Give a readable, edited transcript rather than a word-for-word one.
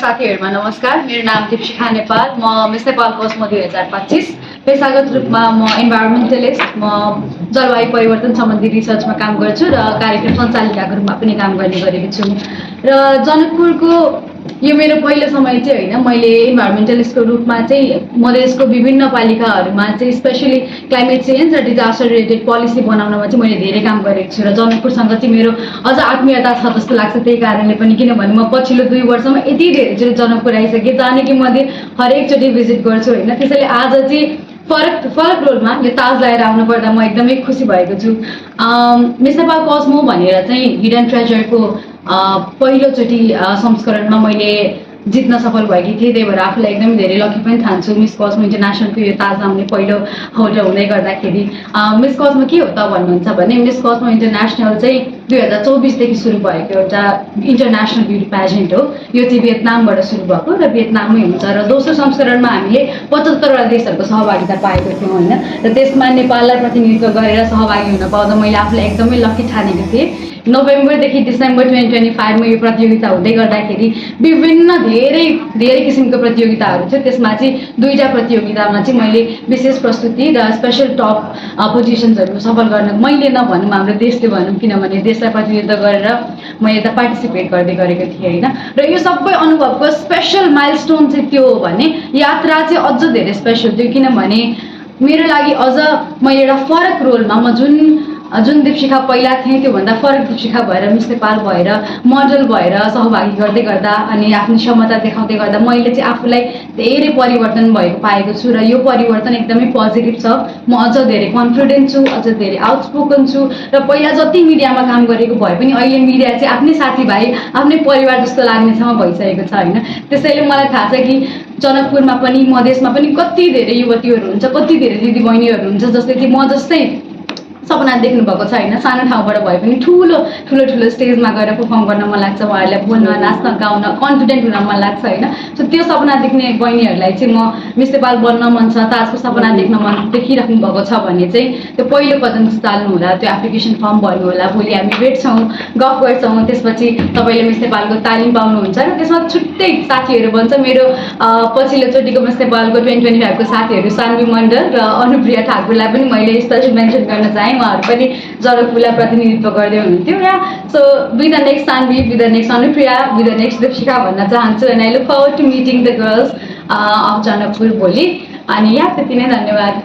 साथीहरुमा नमस्कार। मेरो नाम दीपशिखा नेपाल। म मिस नेपाल कोस्मो 2025 पेशागत रूपमा म इन्भाइरोन्मेन्टलिस्ट, म जलवायु परिवर्तन सम्बन्धी रिसर्चमा काम गर्छु र कार्यक्रम सञ्चालिकाको रूपमा पनि काम गर्ने गरेको छु। र जनकपुरको यो मेरो पहिलो समय चाहिँ होइन, मैले इन्भाइरोन्मेन्टलिस्टको रूपमा चाहिँ मधेसको विभिन्न पालिकाहरूमा चाहिँ स्पेसली क्लाइमेट चेन्ज र डिजास्टर रिलेटेड पोलिसी बनाउनमा चाहिँ मैले धेरै काम गरेको छु र जनकपुरसँग चाहिँ मेरो अझ आत्मीयता छ जस्तो लाग्छ। त्यही कारणले पनि, किनभने म पछिल्लो 2 वर्षमा यति धेरैचोटि जनकपुर आइसकेँ, जानेकी मध्ये हरेकचोटि भिजिट गर्छु होइन। त्यसैले आज चाहिँ फरक रोलमा यो ताज लगाएर आउनु पर्दा म एकदमै खुसी भएको छु। मिस नेपाल कस्मो भनेर चाहिँ हिडन ट्रेजरको पहिलोचोटि संस्करणमा मैले जित्न सफल भएकी थिएँ। त्यही भएर आफूलाई एकदमै धेरै लकी पनि ठान्छु। मिस कस्मो इन्टरनेसनलको यो ताज आउने पहिलो होल्डर हुँदै गर्दाखेरि मिस कस्मो के हो त भन्नुहुन्छ भने, मिस कस्मो इन्टरनेसनल चाहिँ 2024 देखि सुरु भएको एउटा इन्टरनेसनल ब्युटी प्याजेन्ट हो। यो चाहिँ भियतनामबाट सुरु भएको र भियतनाममै हुन्छ र दोस्रो संस्करणमा हामीले 75 वटा देशहरूको सहभागिता पाएको थियौँ होइन। र त्यसमा नेपाललाई प्रतिनिधित्व गरेर सहभागी हुन पाउँदा मैले आफूलाई एकदमै लकी ठानेको थिएँ। नोभेम्बरदेखि डिसेम्बर 2025मा यो प्रतियोगिता हुँदै गर्दाखेरि विभिन्न धेरै किसिमको प्रतियोगिताहरू थियो। त्यसमा चाहिँ 2टा प्रतियोगितामा चाहिँ मैले विशेष प्रस्तुति र स्पेसल टप पोजिसन्सहरू सफल गर्न, मैले नभनौँ हाम्रो देशले भनौँ, किनभने देशलाई प्रतिनिधित्व गरेर म यता पार्टिसिपेट गर्दै गरेको थिएँ होइन। र यो सबै अनुभवको स्पेसल माइलस्टोन चाहिँ त्यो हो भने, यात्रा चाहिँ अझ धेरै स्पेसल थियो, किनभने मेरो लागि अझ म एउटा फरक रोलमा, म जुन दीपशिखा पहिला थिएँ त्योभन्दा फरक दीपशिखा भएर, मिस नेपाल भएर, मोडल भएर सहभागी गर्दै गर्दा अनि आफ्नो क्षमता देखाउँदै गर्दा मैले चाहिँ आफूलाई धेरै परिवर्तन भएको पाएको छु र यो परिवर्तन एकदमै पोजिटिभ छ। म अझ धेरै कन्फिडेन्ट छु, अझ धेरै आउटस्पोकन छु र पहिला जति मिडियामा काम गरेको भए पनि अहिले मिडिया चाहिँ आफ्नै साथीभाइ, आफ्नै परिवार जस्तो लाग्नेसम्म भइसकेको छ होइन। त्यसैले मलाई थाहा छ कि जनकपुरमा पनि, मधेसमा पनि कति धेरै युवतीहरू हुन्छ, कति धेरै दिदीबहिनीहरू हुन्छ जसले चाहिँ म जस्तै सपना देख्नु भएको छ होइन। सानो ठाउँबाट भए पनि ठुलो स्टेजमा गएर पर्फर्म गर्न मन लाग्छ, उहाँहरूलाई बोल्न, नाच्न, गाउन, कन्फिडेन्ट हुन मन लाग्छ होइन। सो त्यो सपना देख्ने बहिनीहरूलाई चाहिँ म मिस नेपाल बन्न मन छ, ताजको सपना देख्न मन देखिराख्नु भएको छ भने चाहिँ त्यो पहिलो कदम चाल्नु होला, त्यो एप्लिकेसन फर्म भर्नु होला। भोलि हामी भेट्छौँ, गफ गर्छौँ, त्यसपछि तपाईँले मिस नेपालको तालिम पाउनुहुन्छ र त्यसमा छुट्टै साथीहरू बन्छ। मेरो पछिल्लोचोटिको मिस नेपालको 2025को साथीहरू सान्वी मण्डल र अनुप्रिया ठाकुरलाई पनि मैले स्पेसल मेन्सन गर्न चाहेँ। उहाँहरू पनि जनकपुरलाई प्रतिनिधित्व गर्दै हुनुहुन्थ्यो र so with the next Sanvi, with the next Anupriya, with the next Deepshikha भन्न चाहन्छु। And I look forward to meeting the girls of Janakpur भोलि। अनि त्यति नै, धन्यवाद।